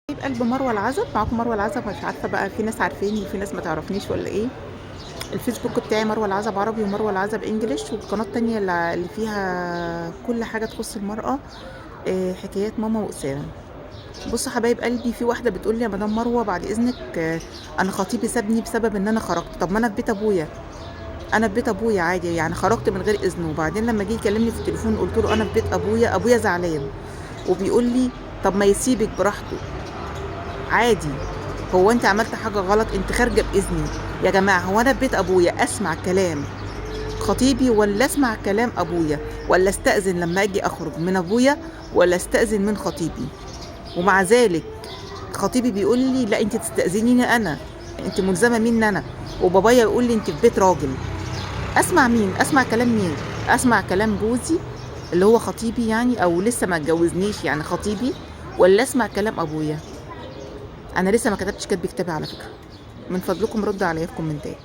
قلب مروه العزب، معاكم مروه العزب. مش عارفه بقى في ناس عارفاني وفي ناس ما تعرفنيش ولا ايه. الفيسبوك بتاعي مروه العزب عربي ومروه العزب English، والقناة التانية اللي فيها كل حاجة تخص المراه، حكايات ماما واسامه. بصوا حبايب قلبي، في واحدة بتقول لي يا مدام مروه بعد اذنك، انا خطيبي سابني بسبب ان انا خرجت. طب ما انا في بيت ابويا، انا في بيت ابويا عادي يعني، خرجت من غير اذنه. وبعدين لما جه يكلمني في التليفون قلت له انا في بيت ابويا، ابويا زعلان وبيقول لي طب ما يسيبك براحته عادي، هو انت عملت حاجة غلط؟ انت خارجه باذني. يا جماعة هو انا في بيت ابويا اسمع كلام خطيبي ولا اسمع كلام ابويا؟ ولا استاذن لما اجي اخرج من ابويا ولا استاذن من خطيبي؟ ومع ذلك خطيبي بيقول لي لا انت تستاذنيني انا، انت ملزمة مني انا. وبابايا يقول لي انت في بيت راجل. اسمع مين؟ اسمع كلام مين؟ اسمع كلام جوزي اللي هو خطيبي يعني، او لسه ما اتجوزنيش يعني خطيبي، ولا اسمع كلام ابويا؟ انا لسه ما كتبتش كاتب كتابي على فكرة. من فضلكم ردوا عليا في كومنتات.